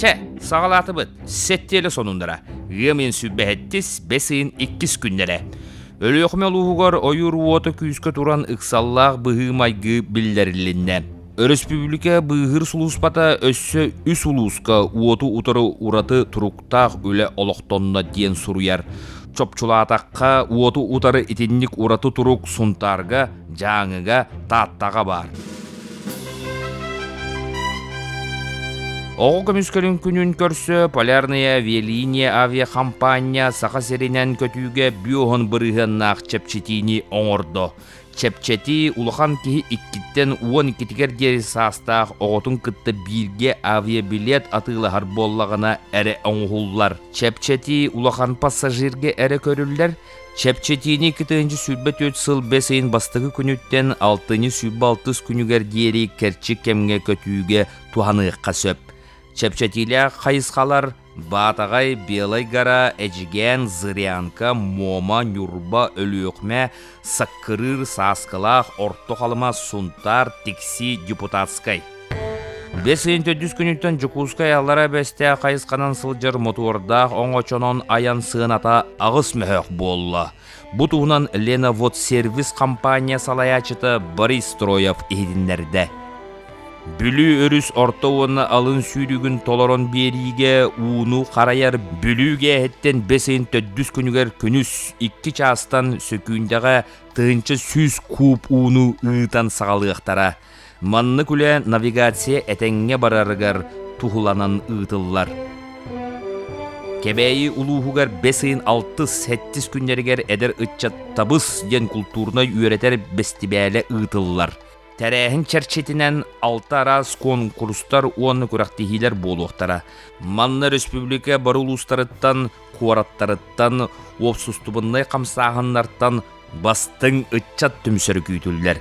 Чэ, саҕалаатыбыт. Сэттиэлэ сонуннара. Ыам ыйын сүбэһэттис, бэс ыйын иккис күннэрэ. Өлүөхүмэ улууһугар ойуур уота күүскэ туран ыксаллаах быһыы-майгы биллэрилиннэ. Өрөспүүбүлүкэ быыһыыр сулууспата өссө үс улууска уоту утары ураты туруктаах үлэ олохтонно диэн суруйар. Чопчулаатахха, уоту утары итинник ураты турук Сунтаарга, Дьааҥыга, Тааттаҕа баар. Оҕо көмүскэлин күнүн көрсө Полярная авиалиния авиахампаанньа Саха сиринэн көтүүгэ бүөһүн бырыһыаннаах чэпчэтиини оҥордо. Чэпчэтии улахан киһи иккиттэн уон иккитигэр диэри саастаах оҕотун кытта бииргэ авиабилет атыылаһар буоллаҕына эрэ оҥоһуллар. Чэпчэтии улахан пассажирга эрэ көрүллэр, Чэпчэтиини 2024 сыл бэс ыйын бастакы күнүттэн алтынньы 26 күнүгэр диэри кэрчик кэмҥэ көтүүгэ туһаныахха сөп. Чэпчэтиилээх хайысхалар Баатаҕай, Белай гора, Эдьигээн, Зырянка, Муома, Ньурба, Өлүөхүмэ, Саккырыыр, Сааскылаах, Орто Халыма, Сунтаар, Тикси, Депутатскай. Бэс ыйын төрдүс күнүттэн Дьокуускай Аллараа Бэстээх хайысханан сылдьар мотуордаах оҥочонон айан сыаната аҕыс мөһөөх буолла. Бу туһунан Ленаводсервис компания салайааччыта Борис Строев иһитиннэрдэ. Бүлүү өрүс орто уонна алын сүүрүгүн толорон биэриигэ ууну харайар Бүлүү гээһиттэн бэс ыйын төрдүс күнүгэр күнүс икки чаастан сөкүүндэҕэ 1100 куб ууну ыытан саҕалыахтара. Маннык үлэ навигация этэҥҥэ барарыгар туһуланан ыытыллар. Кэбээйи улууһугар бэс ыйын алтыс-сэттис күннэригэр эдэр ыччат Табыс диэн култуурунай үөрэтэр бэстибээлэ ыытыллар. Тэрээһин чэрчитинэн алта араас куонкурустар уонна күрэхтэһиилэр буолуохтара. Манна республика бары улуустарыттан, куораттарыттан, уопсустубаннай хамсааһыннартан бастыҥ ыччат түмсэрэ күүтүллэр.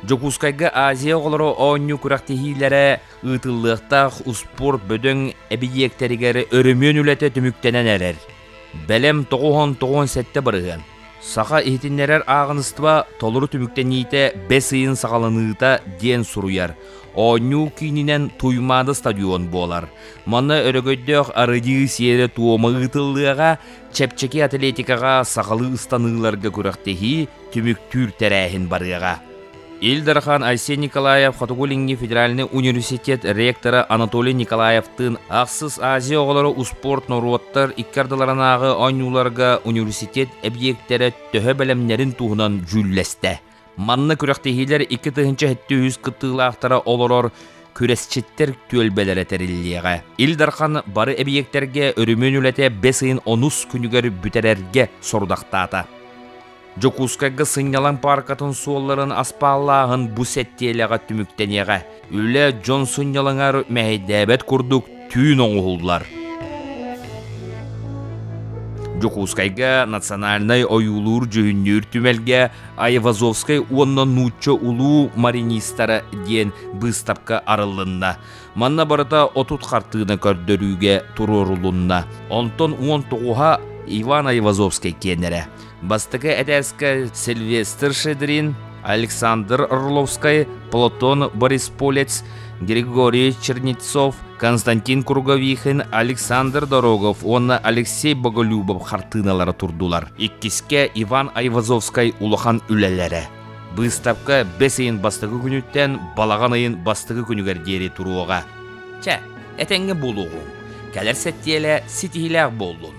Дьокуускайга Азия оҕолоро оонньуу күрэхтэһиилэрэ ыытыллыахтаах успуорт бөдөҥ эбийиэктэригэр өрөмүөн үлэтэ түмүктэнэн эрэр. Бэлэм 99,7 бырыһыан. Саха иһитиннэрэр ааҕыныстыба толору түмүктэниитэ бэс ыйын саҕаланыыта диэн суруйар. Оонньуу киининэн Туймаада стадион буолар. Манна өрөгөйдөөх арыйыы сиэрэ-туома ыытыллыаҕа, Чэпчэки атлетикаҕа сахалыы ыстаныыларга күрэхтэһии түмүктүүр тэрээһин барыаҕа. Ил Дархан Айсен Николаев Хотугу-Илиҥҥи федеральнай университет ректора Анатолий Николаевтыын Ахсыс Азия оҕолоро успуорт норуоттар икки ардыларынааҕы оонньууларга университет эбийиэктэрэ төһө бэлэмнэрин туһунан дьүүллэстэ. Манна күрэхтэһиилэр 2073 кыттыылаахтара олорор күрэсчиттэр түөлбэлэрэ тэриллиэҕэ. Ил Дархан бары эбийиэктэргэ өрөмүөн үлэтэ бэс ыйын онус күнүгэр бүтэрэргэ сорудахтаата. Дьокуускайга сынньалаҥ пааркатын суолларын аспааллааһын бу сэттиэлэҕэ түмүктэниэҕэ. Үлэ дьон сынньалаҥар мэһэйдээбэт курдук түүн оҥоһуллар. Дьокуускайга национальнай ойуулуур-дьүһүннүүр түмэлгэ Айвазовскай уонна нуучча улуу маринистара диэн быыстапка арыллынна. Манна барыта 30 хартыына көрдөрүүгэ туруорулунна. Онтон 19-һа Иван Айвазовскай киэннэрэ. Бастакы этээскэ Сильвестр Шедрин, Александр Орловскай, Платон Борисполец, Григорий Чернецов, Константин Круговихин, Александр Дорогов уонна Алексей Боголюбов хартыыналара турдулар. Иккискэ Иван Айвазовскай улахан үлэлэрэ. Быыстапка бэс ыйын бастакы күнүттэн балаҕан ыйын бастакы күнүгэр диэри туруоҕа. Чэ, этэҥҥэ буолуоҕуҥ. Кэлэр сэттиэлэ ситиһиилээх буоллун.